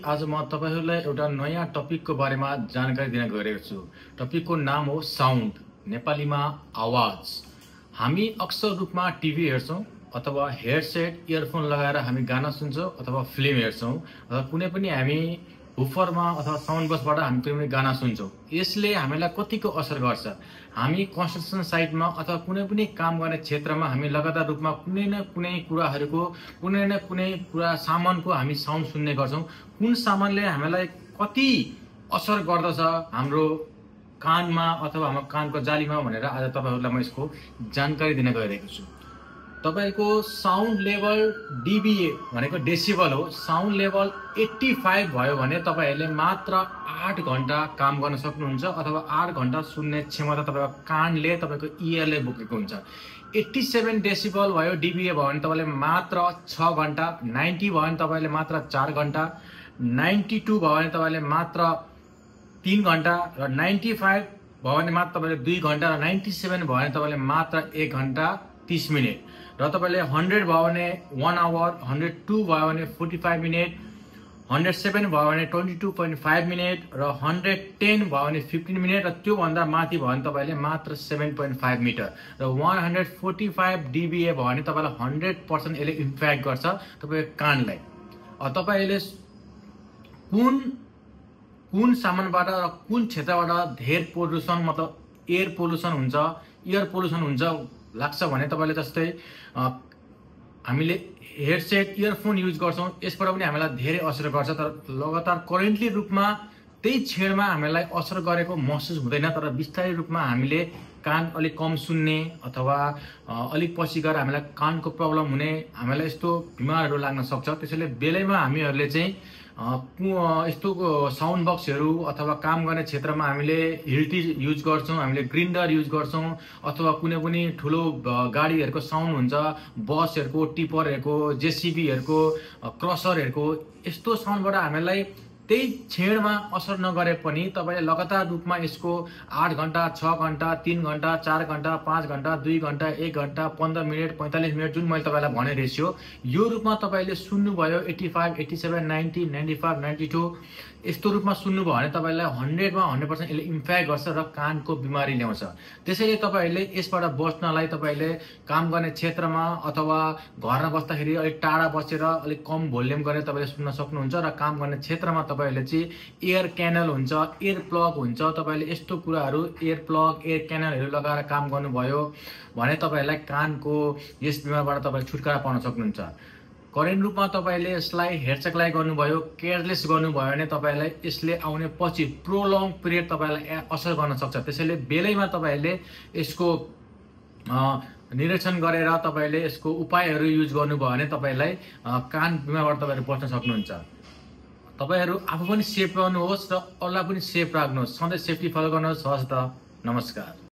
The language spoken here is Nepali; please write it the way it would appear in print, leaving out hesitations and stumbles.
आज म तपाईहरुलाई एउटा नयाँ टपिकको बारेमा जानकारी दिन गइरहेको छु। टपिकको नाम हो साउन्ड, नेपालीमा आवाज। हामी अक्सर रूपमा टिभी हेर्छौं अथवा हेडसेट इयरफोन लगाएर हामी गाना सुन्छौं अथवा फिल्म हेर्छौं अथवा कुनै पनि हामी बुफरमा अथवा साउन्ड बक्सबाट हामी कुनै पनि गाना सुन्छौं। यसले हामीलाई कतिको असर गर्छ? हामी कन्स्ट्रक्सन साइटमा अथवा कुनै पनि काम गर्ने क्षेत्रमा हामी लगातार रूपमा कुनै न कुनै कुरा सामानको हामी साउन्ड सुन्ने गर्छौं। कुन सामानले हामीलाई कति असर गर्दछ हाम्रो कानमा अथवा हाम्रो कानको जालीमा भनेर आज तपाईहरुलाई म यसको जानकारी दिन गइरहेको छु। तपाईको साउन्ड लेभल डीबीए भनेको डेसिबल हो। साउन्ड लेभल 85 भयो भने तपाईहरुले मात्र 8 घण्टा काम गर्न सक्नुहुन्छ अथवा 8 घण्टा सुन्ने क्षमता तपाईको कानले तपाईको इयरले बोकेको हुन्छ। 87 डेसिबल भयो डीबीए भयो भने तपाईले मात्र 6 घण्टा, 90 भयो भने तपाईले मात्र 4 घण्टा, 92 भयो भने तपाईले मात्र 3 घण्टा र 95 भयो भने मात्र तपाईले 2 घण्टा र 97 भयो भने तपाईले मात्र 1 घण्टा 30 मिनेट र तपाईले 100 भयो भने 1 आवर, 102 भयो भने 45 मिनेट, 107 भयो भने 22.5 मिनेट र 110 भयो भने 15 मिनेट र त्यो भन्दा माथि भयो भने तपाईले मात्र 7.5 मिटर र 145 डीबीए भयो भने तपाईलाई 100% यसले इम्प्याक्ट गर्छ तपाईको कानलाई। तपाईले कुन सामानबाट र कुन क्षेत्रबाट धेरै पोल्युसन मतलब एयर पोल्युसन हुन्छ, एयर पोल्युसन हुन्छ लाग्छ भने तपाईले जस्तै हामीले हेडसेट इयरफोन युज गर्छौं, यसबाट पनि हामीलाई धेरै असर गर्छ। तर लगातार करेन्टली रूपमा त्यही क्षणमा हामीलाई असर गरेको महसुस हुँदैन, तर बिस्तारै रूपमा हामीले कान अलि कम सुन्ने अथवा अलि पछि गएर हामीलाई कानको प्रब्लम हुने, हामीलाई यस्तो बिमारहरू लाग्न सक्छ। त्यसैले बेलैमा हामीहरूले चाहिँ यस्तो साउन्ड बक्सहरू अथवा काम गर्ने क्षेत्रमा हामीले हिल्टी युज गर्छौं, हामीले ग्रिन्डर युज गर्छौं अथवा कुनै पनि ठुलो गाडीहरुको साउन्ड हुन्छ, बसहरुको, टिपरहरुको, जेसीबीहरुको, क्रसरहरुको, यस्तो साउन्डबाट हामीलाई त्यही क्षणमा असर नगरे पनि तपाईले लगातार रूपमा यसको 8 घण्टा, 6 घण्टा, 3 घण्टा, 4 घण्टा, 5 घण्टा, 2 घण्टा, 1 घण्टा, 15 मिनेट, 45 मिनेट जुन मैले तपाईलाई भने रेशियो यो रूपमा तपाईले सुन्नुभयो 85, 87, 90, 95, 92 यस्तो रूपमा सुन्नुभयो भने तपाईलाई 100 मा 100% यसले इम्प्याक्ट गर्छ र कानको बिमारी ल्याउँछ। त्यसैले तपाईहरुले यसबाट बच्नलाई तपाईले काम गर्ने क्षेत्रमा अथवा घरमा बस्दाखेरि अलि टाढा बसेर अलि कम भोल्युम गरेर तपाईले सुन्न सक्नुहुन्छ र काम गर्ने क्षेत्रमा तपाईहरुले चाहिँ एयर क्यानल हुन्छ, एयर प्लग हुन्छ, तपाईले यस्तो कुराहरु एयर प्लग, एयर क्यानलहरु लगाएर काम गर्नुभयो भने तपाईहरुलाई कानको यस बिमारबाट तपाईले छुटकारा पाउन सक्नुहुन्छ। करेन्ट रूपमा तपाईले यसलाई हेरचेकलाई गर्नुभयो, केयरलेस गर्नुभयो भने तपाईलाई यसले आउने पछि प्रोलङ पिरियड तपाईलाई असर गर्न सक्छ। त्यसैले बेलैमा तपाईले यसको निरीक्षण गरेर तपाईले यसको उपायहरु युज गर्नुभयो भने तपाईलाई कान बिमारबाट तपाईहरु बच्न सक्नुहुन्छ। तपाईहरु आफू पनि सेफ रहनुहोस् र अरूलाई पनि सेफ राख्नुहोस्। सधैं सेफ्टी फलो गर्नुहोस्। हवस् त, नमस्कार।